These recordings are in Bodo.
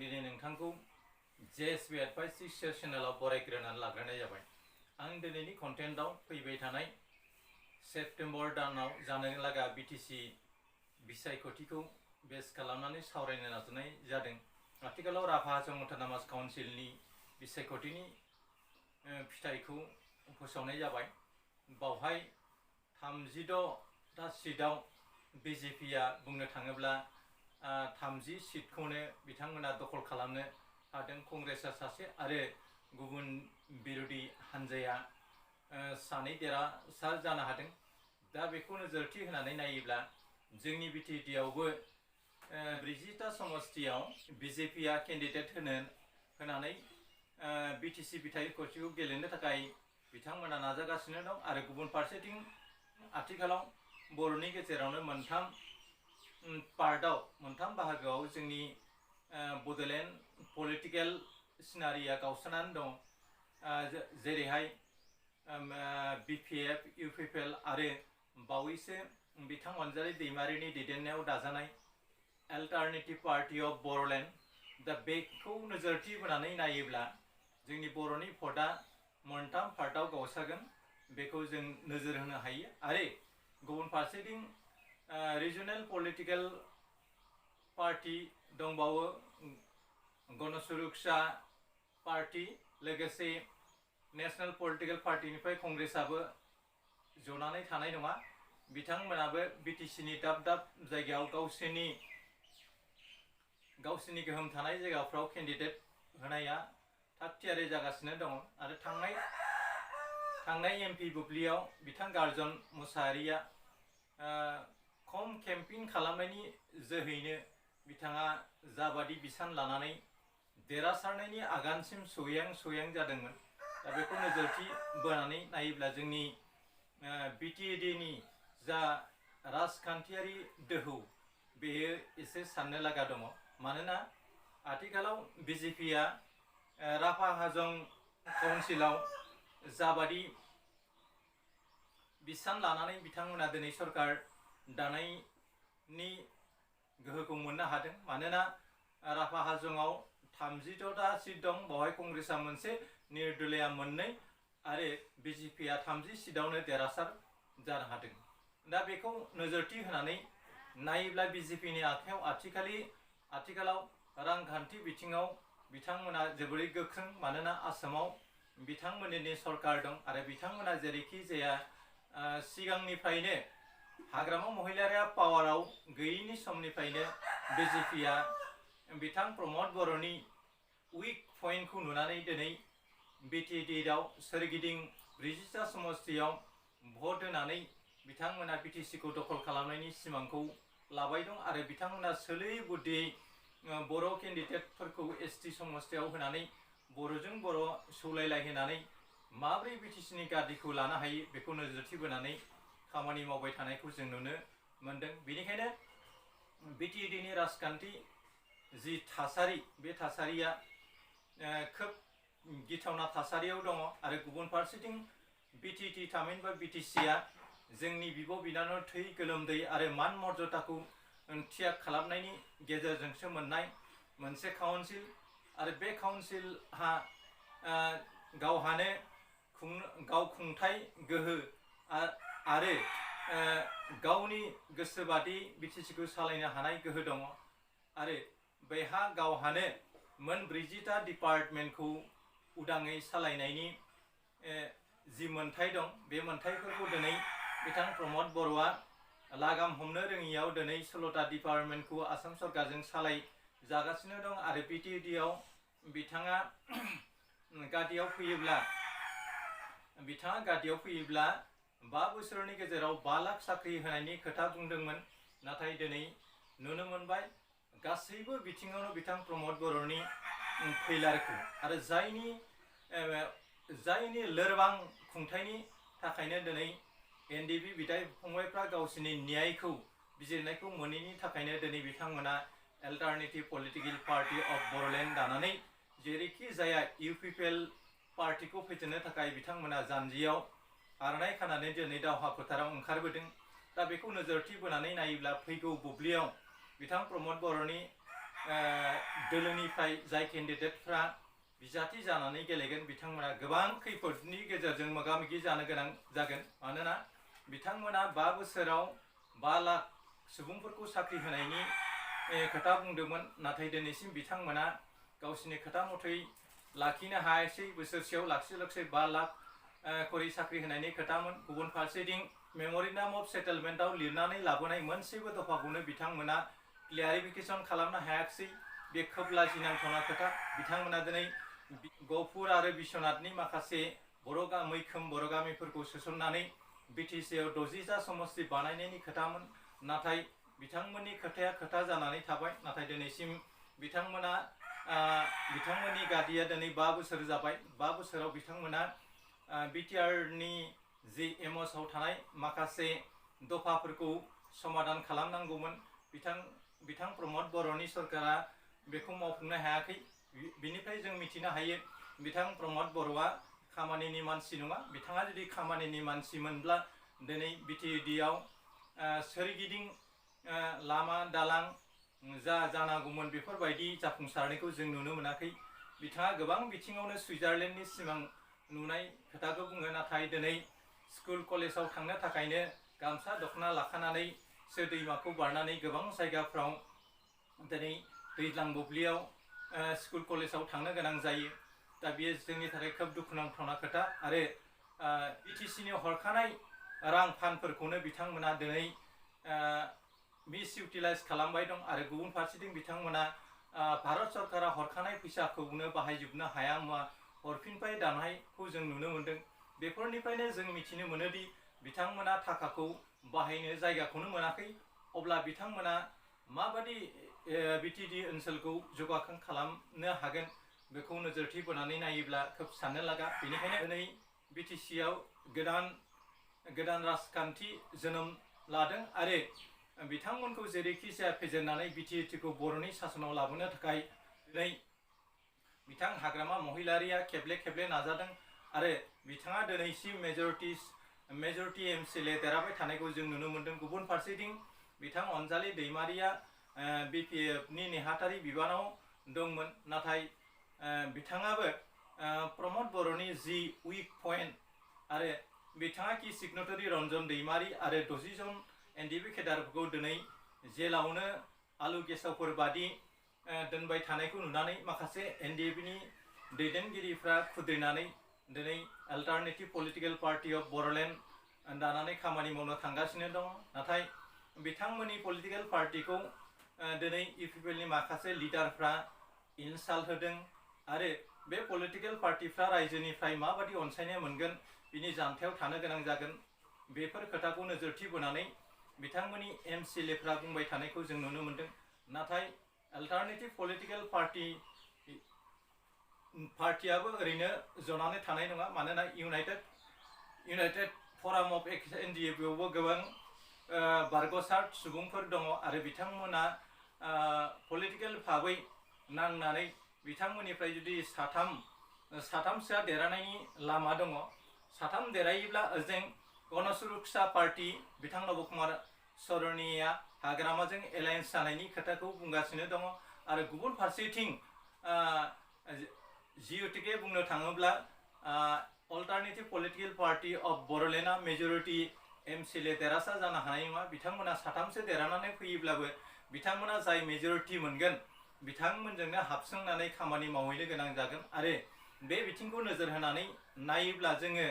दिनै नोंथांखौ JSB एडभाइस चेनेलाव बरायग्रोनानै लाग्रोनाय जाबाय। आं दिनैनि कन्टेन्टआव फैबाय थानाय सेप्टेम्बर दानाव जानो लागा BTC बिसायख'थिखौ बेस खालामनानै सावरायनो नाजानाय जादों। आथिखालाव राभा हाजं अट'नमास काउन्सिलनि बिसायख'थिनि फिथाइखौ फोसावनाय जाबाय। बावहाय 36टा सिटआव BJPआ बुंनो थाङोब्ला 30 सिटखौनो बिथांमोना दखल खालामनो हादों। कंग्रेसआ सासे आरो गुबुन बिरोधी हानजाया सानै देरहासार जानो हादों। दा बेखौ नोजोरथि होनानै नायोब्ला जोंनि बिटिएडिआवबो 40टा समस्तियाव BJPआ केन्डिडेट होनानै BTC बिसायख'थिखौ गेलेनो थाखाय बिथांमोना नाजागासिनो दं आरो गुबुन फारसेथिं आथिखालाव बर'नि गेजेरावनो मोनथाम बाहागोआव जोंनि बड'लेण्ड पलिटिकेल सिनारिया गावस्रानानै दं। जेरैहाय BPF, UPPL आरो बावैसो बिथां अनजालि दैमारिनि दैदेननायाव दाजानाय अल्टारनेटिभ पार्टी अफ बर'लेण्ड। दा बेखौ नोजोरथि बोनानै नायोब्ला जोंनि बर'नि भटआ मोनथाम पार्टआव गावस्रागोन, बेखौ जों नोजोर होनो हायो। आरो गुबुन फारसेथिं रिजनेल पलिटिकेल पार्टी दंबावो, गणसुरक्षा पार्टी, लोगोसे नेशनेल पलिटिकेल पार्टीनिफ्राय कंग्रेसआबो जनानै थानाय नङा। बिथांमोनाबो BTCनि दाब दाब जायगायाव गावसोरनि गोहोम थानाय जायगाफ्राव केन्डिडेट होनाया थाग थियारि जागासिनो दङ। आरो थांनाय MP बुब्लियाव बिथां गार्जन मुसाहारिया खम केम्पिं खालामनायनि जोहैनो बिथाङा जाबादि बिसान लानानै देरहासारनायनि आगानसिम सहैहां जादोंमोन। दा बेखौ नोजोरथि बोनानै नायोब्ला जोंनि बिटिएडिनि जा राजखान्थियारि दोहौ बेयो एसे साननो लागा दङ। मानोना आथिखालाव BJPआ राभा हाजं काउन्सिलाव जाबादि बिसान लानानै बिथांमोना दिनै सरकार दानायनि गोहोखौ मोननो हादों। मानोना राभा हाजंआव 36टा सिट दं, बावहाय कंग्रेसआ मोनसे, निर्दलिया मोननै आरो BJPआ 30 सिटआवनो देरहासार जानो हादों। दा बेखौ नोजोरथि होनानै नायोब्ला BJPनि आखायाव आथिखालाव रांखान्थि बिथिङाव बिथांमोना जोबोरै गोख्रों। मानोना आसामाव बिथांमोननि सरकार दं आरो बिथांमोना जेरैखि जाया सिगांनिफ्रायनो हाग्रामा महिलारिया पावाराव गैयैनि समनिफ्रायनो BJPआ बिथां प्रमद बर'नि उइक पइन्टखौ नुनानै दिनै बिटिएडिआव सोरगिदिं 40टा समस्तियाव भट होनानै बिथांमोना BTCखौ दखल खालामनायनि सिमांखौ लाबाय दं आरो बिथांमोना सोलो बुद्धियै बर' केन्डिडेटफोरखौ ST समस्तियाव होनानै बर'जों बर' सौलायलायहोनानै माब्रै BTCनि गादिखौ लानो हायो बेखौ नोजोरथि बोनानै खामानि मावबाय थानायखौ जों नुनो मोनदों। बेनिखायनो बिटिएडिनि राजखान्थि जि थासारि, बे थासारिया खोब गिथावना थासारियाव दङ। आरो गुबुन फारसेथिं BTT थामहिनबा BTCआ जोंनि बिब' बिनानाव थै गोलोमदै आरो मान मर्यादाखौ त्याग खालामनायनि गेजेरजोंसो मोननाय मोनसे काउन्सिल आरो बे काउन्सिलहा गावहानो गावखुंथाय गोहो आरो गावनि गोसोबादि BTCखौ सालायनो हानाय गोहो दङ। आरो बेहा गावहानो मोन 40टा डिपार्टमेन्टखौ उदाङै सालायनायनि जि मोन्थाय दं, बे मोन्थायफोरखौ दिनै बिथां प्रमद बर'आ लागाम हमनो रोङियाव दिनै 16टा डिपार्टमेन्टखौ आसाम सरकारजों सालायजागासिनो दं। आरो बिटिएडिआव बिथाङा गादियाव फैयोब्ला 5 बोसोरनि गेजेराव 5 लाख साख्रि होनायनि खोथा बुंदोंमोन। नाथाय दिनै नुनो मोनबाय गासैबो बिथिङावनो बिथां प्रमद बर'नि फैलारखौ आरो जायनि लोरबां खुंथायनि थाखायनो दिनै NDP बिदाय फंबायफ्रा गावसिनि न्यायखौ बिजिरनायखौ मोनैनि थाखायनो दिनै बिथांमोना alternative political party of Bodoland दानानै जेरैखि जाया UPPL पार्टीखौ फेजेननो थाखाय बिथांमोना जानजियाव आर'नाइ खानानै दिनै दावहा फोथाराव ओंखारबोदों। दा बेखौ नोजोरथि बोनानै नायोब्ला फैगौ बुब्लियाव बिथां प्रमद बर'नि दोलोनिफ्राय जाय केन्डिडेटफ्रा बिजाथि जानानै गेलेगोन बिथांमोना गोबां खैफोदनि गेजेरजों मोगा मोगि जानो गोनां जागोन मानोना बिथांमोना 5 बोसोराव 5 लाख सुबुंफोरखौ साख्रि होनायनि खोथा बुंदोंमोन नाथाय दिनैसिम बिथांमोना गावसिनि खोथा मथै लाखिनो हायासै बोसोरसेयाव लाखसे 5 लाख करि साख्रि होनायनि खोथामोन गुबुन फारसेथिं मेमोरेन्डाम अफ सेटेलमेन्टआव लिरनानै लाबोनाय मोनसेबो दफाखौनो बिथांमोना क्लियारिफिकेसन खालामनो हायाखिसै बे खोब लाजिनांथावना खोथा बिथांमोना दिनै गहपुर आरो बिश्वनाथनि माखासे मैखोम बर' गामिफोरखौ सोसननानै बिटिसिआव 60टा समस्ति बानायनायनि खोथामोन नाथाय बिथांमोननि खोथाया खोथा जानानै थाबाय नाथाय दिनैसिम बिथांमोननि गादिया दिनै 5 बोसोर जाबाय 5 बोसोराव बिथांमोना बिटिआरनि जि एमसआव थानाय माखासे दफाफोरखौ समाधान खालामनांगौमोन बिथां प्रमद बर'नि सरकारा बेखौ मावफुंनो हायाखै बिनिफ्राय जों मिथिनो हायो बिथां प्रमद बर'आ खामानिनि मानसि नङा बिथाङा जुदि खामानिनि मानसिमोनब्ला दिनै बिटिएडिआव सोरगिदिं लामा दालां जानांगौमोन बेफोरबायदि जाफुंसारनायखौ जों नुनो मोनाखै बिथाङा गोबां बिथिङावनो सुइजारलेण्डनि सिमां नुनाय खोथाखौ बुङो नाथाय दिनै स्कुल कलेजाव थांनो थाखायनो गामसा दखना लाखानानै दैमाखौ बारनानै गोबां जायगाफ्राव दिनै दैज्लां बुब्लियाव स्कुल कलेजाव थांनो गोनां जायो दा बेयो जोंनि थाखाय खोब दुखुनांथावना खोथा आरो बिटिसिनि हरखानाय रां फान्डफोरखौनो बिथांमोना दिनै मिस इउटिलाइज खालामबाय दं आरो गुबुन फारसेथिं बिथांमोना भारत सरकारा हरखानाय फैसाखौनो बाहायजोबनो हाया मुवा हरफिनबाय दानायखौ जों नुनो मोन्दों बेफोरनिफ्रायनो जों मिथिनो मोनोदि बिथांमोना थाखाखौ बाहायनो जायगाखौनो मोनाखै अब्ला बिथांमोना माबादि बिटिएडि ओनसोलखौ जौगाखां खालामनो हागोन बेखौ नोजोरथि बोनानै नायोब्ला खोब साननो लागा बेनिखायनो दिनै बिटिसिआव गोदान राजखान्थि जोनोम लादों आरो बिथांमोनखौ जेरैखि जाया फेजेननानै बिटिएडिखौ बर'नि सासनाव लाबोनो थाखाय दिनै बिथां हाग्रामा महिलारिया खेबले नाजादों आरो बिथाङा दिनैसिम मेजरिटि एमसिएलए देरहाबाय थानायखौ जों नुनो मोन्दों गुबुन फारसेथिं बिथां अनजालि दैमारिया बिपिएफनि नेहाथारि बिबानाव दंमोन नाथाय बिथाङाबो प्रमद बर'नि जि उइक पइन्ट आरो बिथाङा कि सिग्नेटरि रन्जन दैमारि आरो 60 जन एनडिएफबि केडारफोरखौ दिनै जेलावनो आलु गेसावफोर बादि दोनबाय थानायखौ नुनानै माखासे एनडिएफबिनि दैदेनगिरिफ्रा खुद्रिनानै दिनै alternative political party of Bodoland दानानै खामानि मावनो थांगासिनो दं नाथाय बिथांमोननि पलिटिकेल पार्टीखौ दिनै UPPLनि माखासे लिडारफ्रा इनसाल्ट होदों आरो बे पलिटिकेल पार्टीफ्रा रायजोनिफ्राय माबादि अनसायनाय मोनगोन बिनि जानथायाव थानो गोनां जागोन बेफोर खोथाखौ नोजोरथि बोनानै बिथांमोननि एमसिएलएफ्रा बुंबाय थानायखौ जों नुनो मोन्दों नाथाय अल्टारनेटिभ पलिटिकेल पार्टीयाबो ओरैनो जनानै थानाय नङा मानोना इउनाइटेड फराम अफ एनडिएफबियावबो गोबां बारग'सार सुबुंफोर दङ आरो बिथांमोना पलिटिकेल भाबै नांनानै बिथांमोननिफ्राय जुदि साथामसोआ देरहानायनि लामा दङ साथाम देरहायोब्ला ओजों गणसुरक्षा पार्टी बिथां नब कुमार सरनिया हाग्रामाजों एलायन्स जानायनि खोथाखौ बुंगासिनो दङ आरो गुबुन फारसेथिं जिअटिके बुंनो थाङोब्ला अल्टारनेटिभ पलिटिकेल पार्टी अफ बर'लेण्डआ मेजरिटि एमसिएलए देरहासार जानो हानाय नङा बिथांमोना साथामसो देरहानानै फैयोब्लाबो बिथांमोना जाय मेजरिटि मोनगोन बिथांमोनजोंनो हाबसोंनानै खामानि मावहैनो गोनां जागोन आरो बे बिथिंखौ नोजोर होनानै नायोब्ला जोङो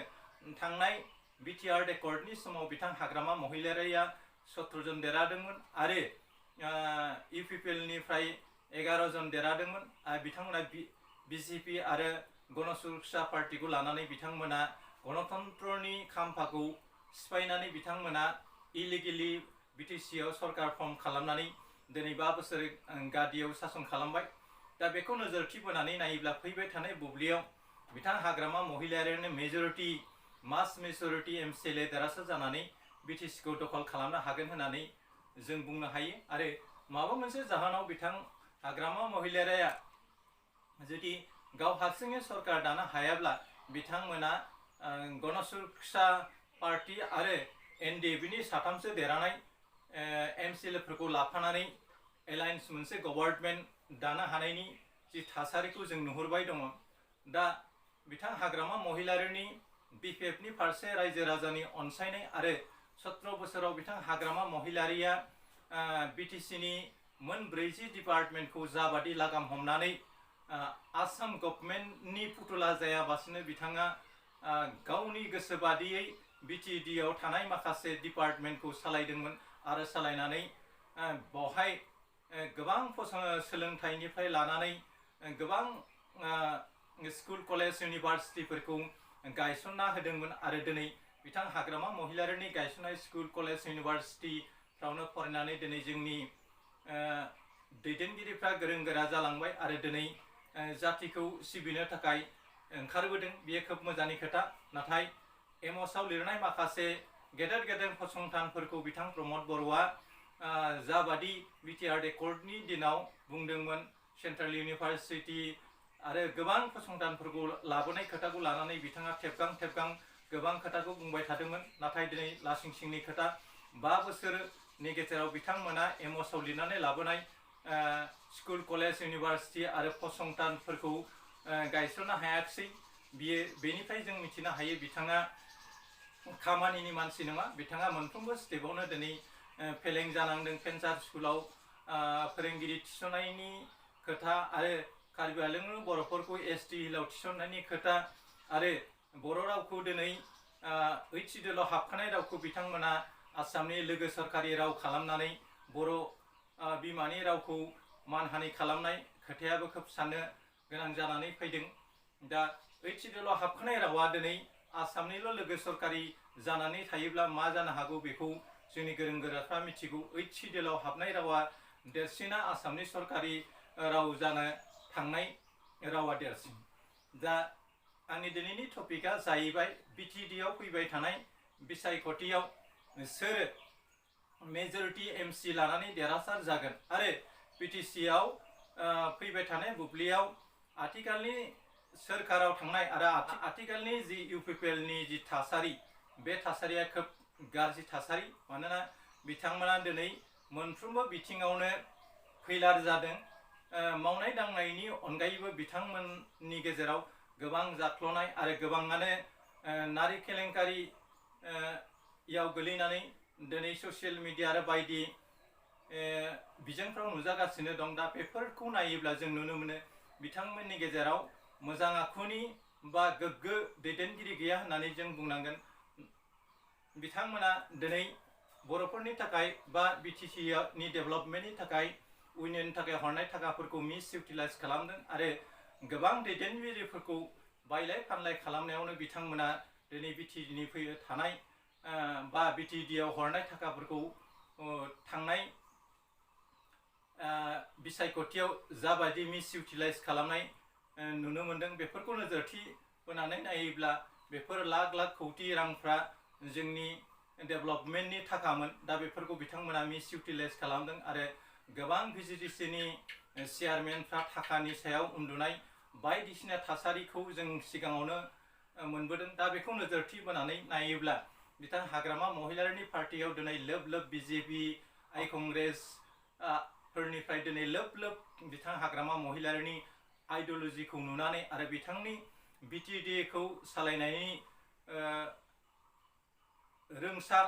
थांनाय बिटिआर रेकर्डनि समाव बिथां हाग्रामा महिलारिया 17 जन देरहादोंमोन आरो UPPLनिफ्राय 11 जन देरहादोंमोन आरो बिथांमोना बिजेपि आरो गणसुरक्षा पार्टीखौ लानानै बिथांमोना गणतन्त्रनि खाम्फाखौ सिफायनानै बिथांमोना इलिगेलि बिटिसिआव सरकार फर्म खालामनानै दिनै 5 बोसोर गादियाव सासन खालामबाय दा बेखौ नोजोरथि बोनानै नायोब्ला फैबाय थानाय बुब्लियाव बिथां हाग्रामा महिलारियानो मास मेजरिटि एमसिएलए देरहासार जानानै बिटिसिखौ दखल खालामनो हागोन होननानै जों बुंनो हायो आरो माबा मोनसे जाहोनाव बिथां हाग्रामा महिलारिया जुदि गाव हारसिङै सरकार दानो हायाब्ला बिथांमोना गणसुरक्षा पार्टी आरो एनडिएफबिनि साथामसो देरहानाय एमसिएलएफोरखौ लाफानानै एलायन्स मोनसे गभर्नमेन्ट दानो हानायनि जि थासारिखौ जों नुहुरबाय दङ। दा बिथां हाग्रामा महिलारिनि BPF नि फारसे रायजो राजानि अनसायनाय आरो 17 बोसोराव बिथां हाग्रामा महिलारिया BTC नि मोन 40 डिपार्टमेन्टखौ जाबादि लागाम हमनानै आसाम गभर्नमेन्टनि फुथुला जायाबासिनो बिथाङा गावनि गोसो बादियै BTD आव थानाय माखासे डिपार्टमेन्टखौ सालायदोंमोन आरो सालायनानै बेवहाय गोबां सोलोंथाइनिफ्राय लानानै गोबां स्कुल कलेज इउनिभार्सिटिफोरखौ गायसनना होदोंमोन आरो दिनै बिथां हाग्रामा महिलारिनि गायसननाय स्कुल कलेज इउनिभार्सिटिफ्रावनो फरायनानै दिनै जोंनि दैदेनगिरिफ्रा गोरों गोरा जालांबाय आरो दिनै जातिखौ सिबिनो थाखाय ओंखारबोदों। बेयो खोब मोजांनि खोथा। नाथाय एमसआव लिरनाय माखासे गेदेर गेदेर फसंथानफोरखौ बिथां प्रमद बर'आ जाबादि बिटिआर एकर्डनि दिनाव बुंदोंमोन सेन्ट्रेल इउनिभार्सिटि आरो गोबां फसंथानफोरखौ लाबोनाय खोथाखौ लानानै बिथाङा थेबगां गोबां खोथाखौ बुंबाय थादोंमोन। नाथाय दिनै लासिंसिंनि खोथा 5 बोसोरनि गेजेराव बिथांमोना एमसआव लिरनानै लाबोनाय स्कुल कलेज इउनिभार्सिटि आरो फसंथानफोरखौ गायसननो हायाखिसै। बेनिफ्राय जों मिथिनो हायो बिथाङा खामानिनि मानसि नङा। बिथाङा मोनफ्रोमबो स्टेपआवनो दिनै फेलें जानांदों। भेन्सार स्कुलाव फोरोंगिरि थिसननायनि खोथा आरो कार्बि आंलं बर'फोरखौ ST हिलाव थिसननायनि खोथा आरो बर' रावखौ दिनै 8 सिडिउलाव हाबखानाय रावखौ बिथांमोना आसामनि लोगो सरकारि राव खालामनानै बर' बिमानि रावखौ मानहानि खालामनाय खोथायाबो खोब साननो गोनां जानानै फैदों। दा 8 सिडिउलाव हाबखानाय रावा दिनै आसामनिल' लोगो सरकारि जानानै थायोब्ला मा जानो हागौ बेखौ जोंनि गोरों गोराफ्रा मिथिगौ। 8 सिडिउलाव हाबनाय रावा देरसिना आसामनि सरकारि राव जानो थांनाय रावा देरसिन। दा आंनि दिनैनि टपिकआ जाहैबाय BTD आव फैबाय थानाय बिसायख'थियाव सोर मेजरिटि MC लानानै देरहासार जागोन आरो BTC आव फैबाय थानाय बुब्लियाव आथिखालनि सोरखाराव थांनाय आरो आथिखालनि जि UPPL नि जि थासारि बे थासारिया खोब गाज्रि थासारि। मानोना बिथांमोना दिनै मोनफ्रोमबो बिथिङावनो फैलार जादों। मावनाय दांनायनि अनगायैबो बिथांमोननि गेजेराव गोबां जाख्ल'नाय आरो गोबाङानो नारि केलेंकारियाव गोलैनानै दिनै ससियेल मिडिया आरो बायदि बिजोंफ्राव नुजागासिनो दं। दा बेफोरखौ नायोब्ला जों नुनो मोनो बिथांमोननि गेजेराव मोजां आखुनि बा गोग्गो दैदेनगिरि गैया होननानै जों बुंनांगोन। बिथांमोना दिनै बर'फोरनि थाखाय बा BTC नि डेभेलपमेन्टनि थाखाय इउनियननि थाखाय हरनाय थाखाफोरखौ मिस इउटिलाइज खालामदों आरो गोबां दैदेनगिरिफोरखौ बायलाय फानलाय खालामनायावनो बिथांमोना दिनै BTD नि फैयो थानाय बा BTD आव हरनाय थाखाफोरखौ थांनाय बिसायख'थियाव जाबायदि मिस इउटिलाइज खालामनाय नुनो मोनदों। बेफोरखौ नोजोरथि होनानै नायोब्ला बेफोर लाख लाख कौटि रांफ्रा जोंनि डेभेलपमेन्टनि थाखामोन। दा बेफोरखौ बिथांमोना मिस इउटिलाइज खालामदों आरो गोबां VGDC नि चेयारमेनफ्रा थाखानि सायाव उन्दुनाय बायदिसिना थासारिखौ जों सिगाङावनो मोनबोदों। दा बेखौ नोजोरथि बोनानै नायोब्ला बिथां हाग्रामा महिलारिनि पार्टियाव दिनै लोब लोब BJP कंग्रेस फोरनिफ्राय दिनै लोब लोब बिथां हाग्रामा महिलारिनि आइडिय'लजिखौ नुनानै आरो बिथांनि BTD खौ सालायनायनि रोंसार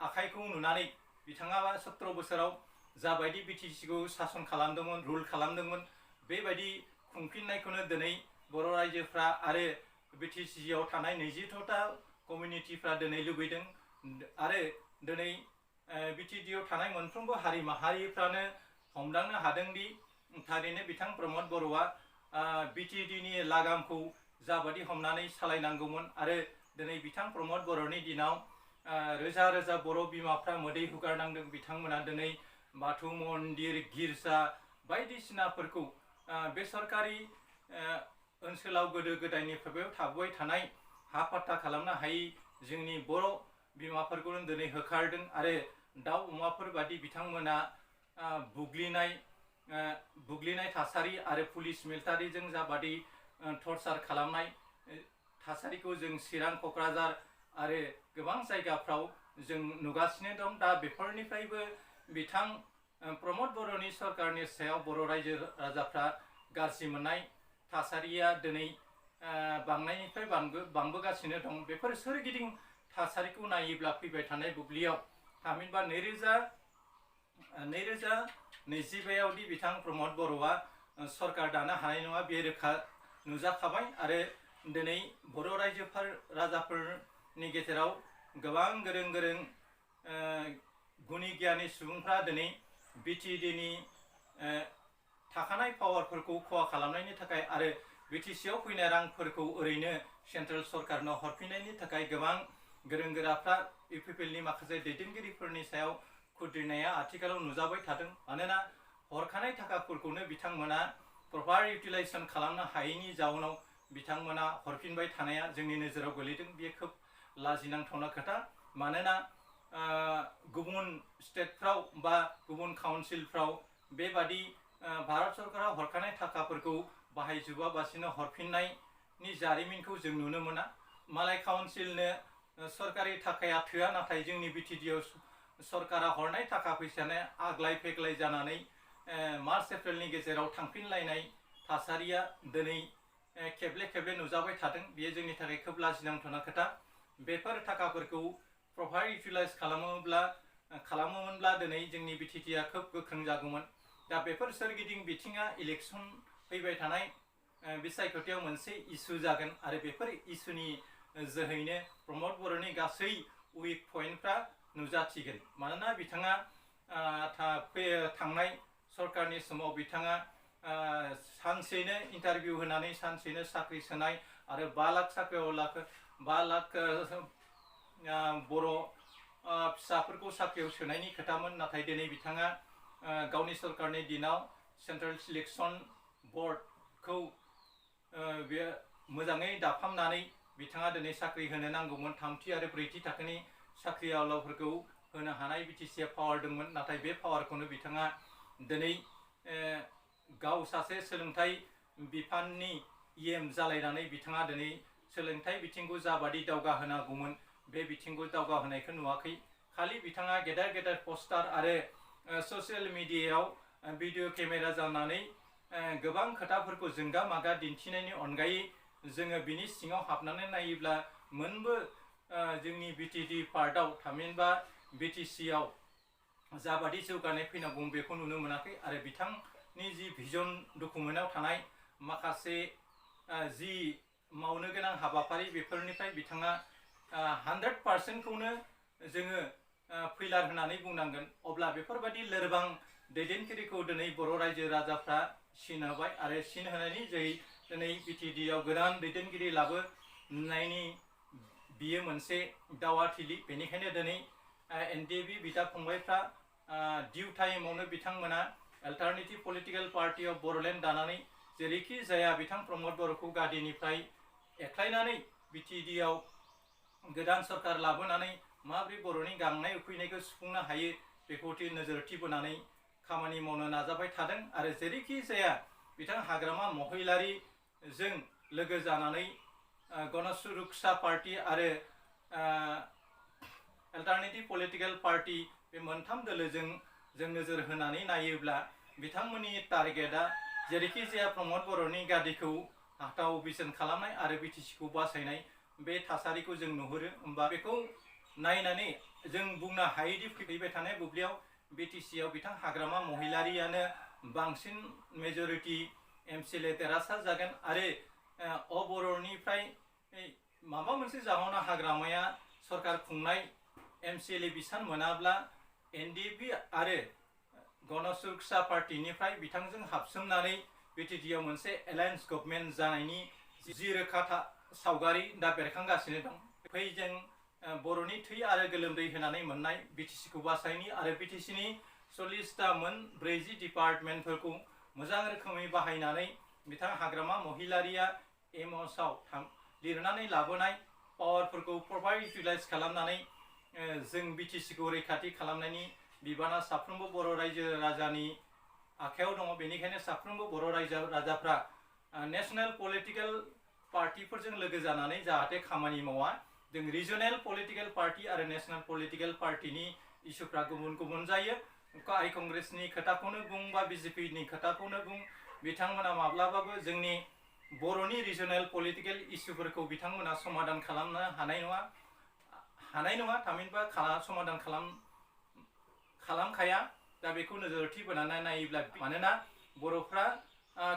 आखाइखौ नुनानै बिथाङा 17 बोसोराव जाबायदि BTC खौ सासन खालामदोंमोन रुल खालामदोंमोन बेबायदि खुंफिननायखौनो दिनै बर' रायजोफ्रा आरो BTC आव थानाय 22टा कमिउनिटिफ्रा दिनै लुबैदों आरो दिनै BTD आव थानाय मोनफ्रोमबो हारि माहारिफ्रानो हमदांनो हादोंदि थारैनो बिथां प्रमद बर'आ BTD नि लागामखौ जाबादि हमनानै सालायनांगौमोन आरो दिनै बिथां प्रमद बर'नि दिनाव रोजा रोजा बर' बिमाफ्रा मोदै हुगारनांदों। बिथांमोना दिनै बाथौ मन्दिर गिर्जा बायदिसिनाफोरखौ बे सरकारि ओनसोलाव गोदो गोदायनिफ्राय थाबोबाय थानाय हा पाट्टा खालामनो हायै जोंनि बर' बिमाफोरखौनो दिनै होखारदों आरो दाउ अमाफोर बादि बिथांमोना बुग्लिनाय थासारि आरो पुलिस मिलिटारिजों जाबादि टर्चार खालामनाय थासारिखौ जों चिरां क'क्राझार आरो गोबां जायगाफ्राव जों नुगासिनो दं। दा बेफोरनिफ्रायबो बिथां प्रमद बर'नि सरकारनि सायाव बर' रायजो राजाफ्रा गाज्रि मोननाय थासारिया दिनै बांनायनिफ्राय बांबोगासिनो दं। बेफोर सोरगिदिं थासारिखौ नायोब्ला फैबाय थानाय बुब्लियाव थामहिनबा 2025आवदि बिथां प्रमद बर'आ सरकार दानो हानाय नङा बे रोखा नुजाखाबाय। आरो दिनै बर' राजाफोरनि गेजेराव गोबां गोरों गोरों गुनि गियानि सुबुंफ्रा दिनै बिटिडिनि थाखानाय पावारफोरखौ खहा खालामनायनि थाखाय आरो बिटिसिआव फैनाय रांफोरखौ ओरैनो सेन्ट्रेल सरकारनो हरफिननायनि थाखाय गोबां गोरों गोराफ्रा UPPLनि माखासे दैदेनगिरिफोरनि सायाव खुद्रिनाया आथिखालाव नुजाबाय थादों। मानोना हरखानाय थाखाफोरखौनो बिथांमोना प्रपार इउटिलाइजेसन खालामनो हायैनि जाउनाव बिथांमोना हरफिनबाय थानाया जोंनि नोजोराव गोलैदों। बे खोब लाजिनांथावना खोथा। मानोना गुबुन स्टेटफ्राव बा गुबुन काउन्सिलफ्राव बेबादि भारत सरकारा हरखानाय थाखाफोरखौ बाहायजोबाबासिनो हरफिननायनि जारिमिनखौ जों नुनो मोना। मालाय काउन्सिलनो सरकारि थाखाया थोआ, नाथाय जोंनि बिटिडिआव सरकारा हरनाय थाखा फैसाया आग्लाय फेग्लाय जानानै मार्च एप्रिलनि गेजेराव थांफिनलायनाय थासारिया दिनै खेबले खेबले नुजाबाय थादों। बेयो जोंनि थाखाय खोब लाजिनांथावना खोथा। बेफोर थाखाफोरखौ प्रपार इउटिलाइज खालामोमोनब्ला दिनै जोंनि बिटिडिआ खोब गोख्रों जागौमोन। दा बेफोर सोरगिदिं बिथिङा इलेक्सन फैबाय थानाय बिसायख'थियाव मोनसे इस्यु जागोन आरो बेफोर इस्युनि जोहैनो प्रमद बर'नि गासै उइक पइन्टफ्रा नुजाथिगोन। मानोना बिथाङा थांनाय सरकारनि समाव बिथाङा सानसेनो इन्टारभिउ होनानै सानसेनो साख्रि सोनाय आरो 5 लाख साख्रियाव 5 लाख बर' फिसाफोरखौ साख्रियाव सोनायनि खोथामोन। नाथाय दिनै बिथाङा गावनि सरकारनि दिनाव सेन्ट्रेल सिलेक्सन बर्डखौ बे मोजाङै दाफामनानै बिथाङा दिनै साख्रि होनो नांगौमोन। 3थि आरो 4थि थाखोनि साख्रि आवलाफोरखौ होनो हानाय बिटिसिआ पावार दंमोन। नाथाय बे पावारखौनो बिथाङा दिनै गाव सासे सोलोंथाइ बिफाननि EM जालायनानै बिथाङा दिनै सोलोंथाइ बिथिंखौ जाबादि दावगाहोनांगौमोन बे बिथिंखौ दावगाहोनायखौ नुवाखै। खालि बिथाङा गेदेर गेदेर पस्टार आरो ससियेल मिडियायाव भिडिअ केमेरा जानानै गोबां खोथाफोरखौ जोंगा मागा दिन्थिनायनि अनगायै जोङो बिनि सिङाव हाबनानै नायोब्ला मोनबो जोंनि बिटिडि पार्टआव थामहिनबा बिटिसिआव जाबादि जौगानाय फैनांगौ बेखौ नुनो मोनाखै। आरो बिथांनि जि भिजन डकुमेन्टआव थानाय माखासे जि मावनो गोनां हाबाफारि बेफोरनिफ्राय बिथाङा 100%खौनो जोङो फैलार होननानै बुंनांगोन। अब्ला बेफोरबायदि लोरबां दैदेनगिरिखौ दिनै बर' रायजो राजाफ्रा सिन होबाय आरो सिन होनायनि जोहै दिनै बिटिडिआव गोदान दैदेनगिरि लाबोनायनि बियो मोनसे दावाथिलि। बेनिखायनो दिनै NDB बिदा फंबायफ्रा डिउ टाइमावनो बिथांमोना alternative political party of Bodoland दानानै जेरैखि जाया बिथां प्रमद बर'खौ गादिनिफ्राय एख्लायनानै बिटिडिआव गोदान सरकार लाबोनानै माबोरै बर'नि गांनाय उखैनायखौ सुफुंनो हायो बेखौ नोजोरथि बोनानै खामानि मावनो नाजाबाय थादों। आरो जेरैखि जाया बिथां हाग्रामा महिलारीजों लोगो जानानै गणसुरक्षा पार्टी आरो अल्टारनेटिभ पलिटिकेल पार्टी बे मोनथाम दोलोजों जों नोजोर होनानै नायोब्ला बिथांमोननि टारगेटआ जेरैखि जाया प्रमद बर'नि गादिखौ हाथाव बिसोन खालामनाय आरो बिटिसिखौ बासायनाय बे थासारिखौ जों नुहुरो। होमबा बेखौ नायनानै जों बुंनो हायोदि फैबाय थानाय बुब्लियाव बिटिसिआव बिथां हाग्रामा महिलारीयानो बांसिन मेजरिटी MCLA देरहासार जागोन। आरो अबर'निफ्राय माबा मोनसे जाहोनाव हाग्रामाया सरकार खुंनाय MCLA बिसान मोनाब्ला NDB आरो गणसुरक्षा पार्टीनिफ्राय बिथांजों हाबसोमनानै बिटिडिआव मोनसे एलायन्स गभर्नमेन्ट जानायनि जि रोखा सावगारि दा बेरखांगासिनो दं। फैजों बर'नि थै आरो गोलोमदै होनानै मोननाय बिटिसिखौ बासायनि आरो बिटिसिनि 40टा मोन 40 डिपार्टमेन्टफोरखौ मोजां रोखोमै बाहायनानै बिथां हाग्रामा महिलारीया एमसआव लिरनानै लाबोनाय पावारफोरखौ प्रपार इउटिलाइज खालामनानै जों बिटिसिखौ रैखाथि खालामनायनि बिबाना साफ्रोमबो बर' रायजो राजानि आखायाव दङ। बेनिखायनो साफ्रोमबो बर' रायजो राजाफ्रा नेशनेल पलिटिकेल पार्टीफोरजों लोगो जानानै जाहाथे खामानि मावा। जों रिजनेल पलिटिकेल पार्टी आरो नेशनेल पलिटिकेल पार्टीनि इस्युफ्रा गुबुन गुबुन जायो। आई कंग्रेसनि खोथाखौनो बुं बा बिजेपिनि खोथाखौनो बुं बिथांमोना माब्लाबाबो जोंनि बर'नि रिजनेल पलिटिकेल इस्युफोरखौ बिथांमोना समाधान खालामनो हानाय नङा थामहिनबा समाधान खालामखाया। दा बेखौ नोजोरथि बोनानै नायोब्ला मानोना बर'फ्रा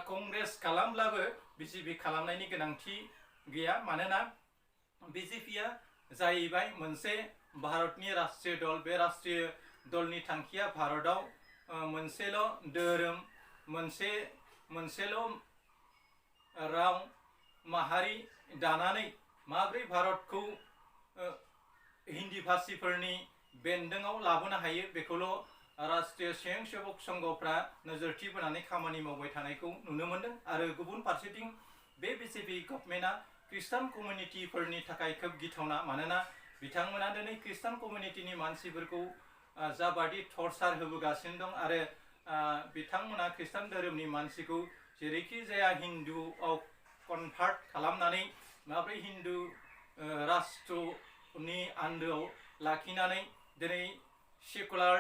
कंग्रेस खालामब्लाबो बिजेपि खालामनायनि गोनांथि गैया। मानोना बिजेपिया जाहैबाय मोनसे भारतनि राष्ट्रीय दल। बे राष्ट्रीय दलनि थांखिया भारताव मोनसेल' धोरोम मोनसेल' राव माहारि दानानै माब्रै भारतखौ हिन्दी भाषिफोरनि बेन्दोंआव लाबोनो हायो बेखौल' राष्ट्रीय स्वयंसेवक संघफ्रा नोजोरथि बोनानै खामानि मावबाय थानायखौ नुनो मोनदों। आरो गुबुन फारसेथिं बे बिजेपि गभर्नमेन्टआ ख्रिस्टान कमिउनिटिफोरनि थाखाय खोब गिथावना। मानोना बिथांमोना दिनै ख्रिस्टान कमिउनिटिनि मानसिफोरखौ जाबादि टर्चार होबोगासिनो दं आरो बिथांमोना ख्रिस्टान धोरोमनि मानसिखौ जेरैखि जाया हिन्दुआव कनभार्ट खालामनानै माब्रै हिन्दु राष्ट्रनि आन्दोआव लाखिनानै दिनै सेकुलार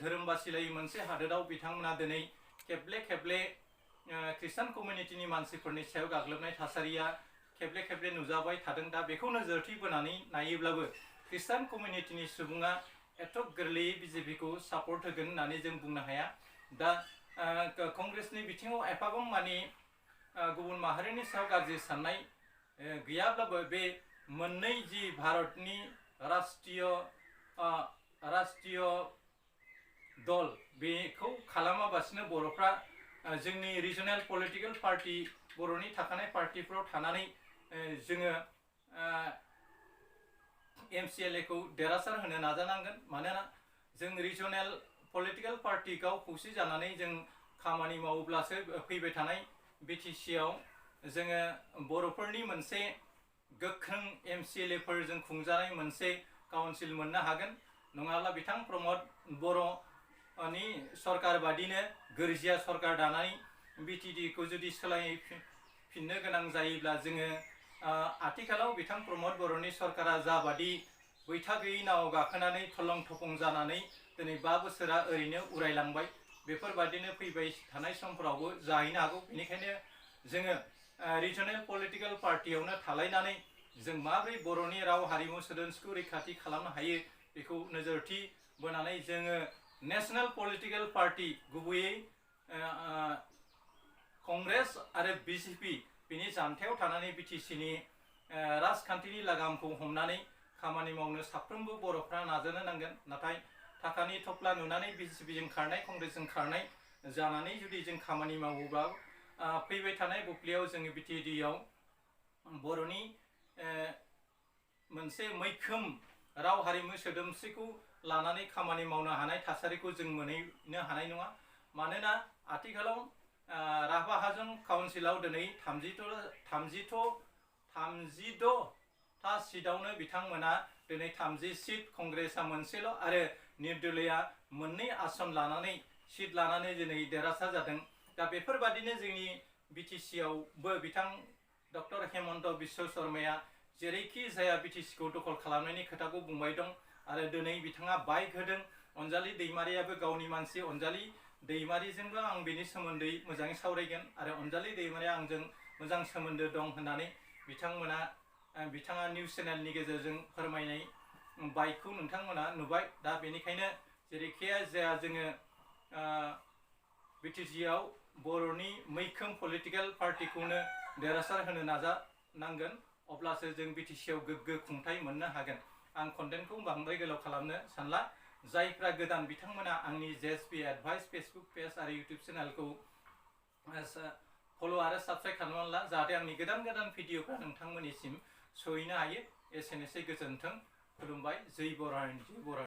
धोरोम बासिलायै मोनसे हादोराव बिथांमोना दिनै खेबले ख्रिस्टान कमिउनिटिनि मानसिफोरनि सायाव गाग्लोबनाय थासारिया खेबले नुजाबाय थादों। दा बेखौ नोजोरथि बोनानै नायोब्लाबो ख्रिस्टान कमिउनिटिनि सुबुङा एथ' गोरलैयै बिजेपिखौ सापर्ट होगोन होननानै जों बुंनो हाया। दा कंग्रेसनि बिथिङाव एफाबां मानि गुबुन माहारिनि सायाव गाज्रि साननाय गैयाब्लाबो बे मोननै जि भारतनि राष्ट्रीय दल बेखौ खालामाबासिनो बर'फ्रा जोंनि रिजनेल पलिटिकेल पार्टी बर'नि थाखानाय पार्टीफ्राव थानानै जोङो MCLA खौ देरहासार होनो नाजानांगोन। मानोना जों रिजनेल पलिटिकेल पार्टी गाव खौसे जानानै जों खामानि मावोब्लासो फैबाय थानाय BTC आव जोङो बर'फोरनि मोनसे गोख्रों MCLA फोरजों खुंजानाय मोनसे काउन्सिल मोननो हागोन। नङाब्ला बिथां प्रमद बर'नि सरकार बादिनो गोरजिया सरकार दानानै BTD खौ जुदि सोलायफिननो गोनां जायोब्ला जोङो आथिखालाव बिथां प्रमद बर'नि सरकारा जाबादि बैथा गैयै नावाव गाखोनानै थलं थफं जानानै दिनै 5 बोसोरा ओरैनो उरायलांबाय। बेफोरबादिनो फैबाय थानाय समफोरावबो जाहैनो हागौ। बेनिखायनो जोङो रिजनेल पलिटिकेल पार्टीयावनो थालायनानै जों माब्रै बर'नि राव हारिमु सोदोमस्रिखौ रैखाथि खालामनो हायो बेखौ नोजोरथि बोनानै जोङो नेशनेल पलिटिकेल पार्टी गुबैयै कंग्रेस आरो बिजेपि बिनि जानथायाव थानानै BTCनि राजखान्थिनि लागामखौ हमनानै खामानि मावनो साफ्रोमबो बर'फ्रा नाजानो नांगोन। नाथाय थाखानि थफ्ला नुनानै बिजेपिजों खारनाय कंग्रेसजों खारनाय जानानै जुदि जों खामानि मावोब्ला फैबाय थानाय बुब्लियाव जोङो BTDआव बर'नि मोनसे मैखोम राव हारिमु सोदोमस्रिखौ लानानै खामानि मावनो हानाय थासारिखौ जों मोनहैनो हानाय नङा। मानोना आथिखालाव राभा हाजं काउन्सिलाव दिनै 36टा सीटआवनो बिथांमोना दिनै 30 सीट कंग्रेसआ मोनसेल' आरो निर्दलीयआ 2 आसन लानानै सीट लानानै दिनै देरहासार जादों। दा बेफोरबादिनो जोंनि BTCआवबो बिथां डक्टर हेमन्त बिश्व शर्माया जेरैखि जाया BTCखौ दखल खालामनायनि खोथाखौ बुंबाय दं आरो दिनै बिथाङा बाइक होदों। अनजालि दैमारियाबो गावनि मानसि अनजालि दैमारिजोंबो आं बेनि सोमोन्दै मोजाङै सावरायगोन आरो अनजालि दैमारिया आंजों मोजां सोमोन्दो दं होननानै बिथाङा निउस चेनेलनि गेजेरजों फोरमायनाय बाइकखौ नोंथांमोना नुबाय। दा बेनिखायनो जेरैखि जाया जोङो BTCआव बर'नि मैखोम पलिटिकेल पार्टीखौनो देरहासार होनो नाजानांगोन। अब्लासो जों BTCआव गोग्गो खुंथाय मोननो हागोन। आं कन्टेन्टखौ बांद्राय गोलाव खालामनो सानला। जायफ्रा गोदान बिथांमोना आंनि JSP एडभाइस फेसबुक पेज आरो इउटुब चेनेलखौ फल' आरो साबस्क्राइब खालामनानै ला जाहाथे आंनि गोदान भिडिअफ्रा नोंथांमोननिसिम सहैनो हायो। एसेनोसै, गोजोन्थों, खुलुमबाय, जै बर' हारिनि जै बर'।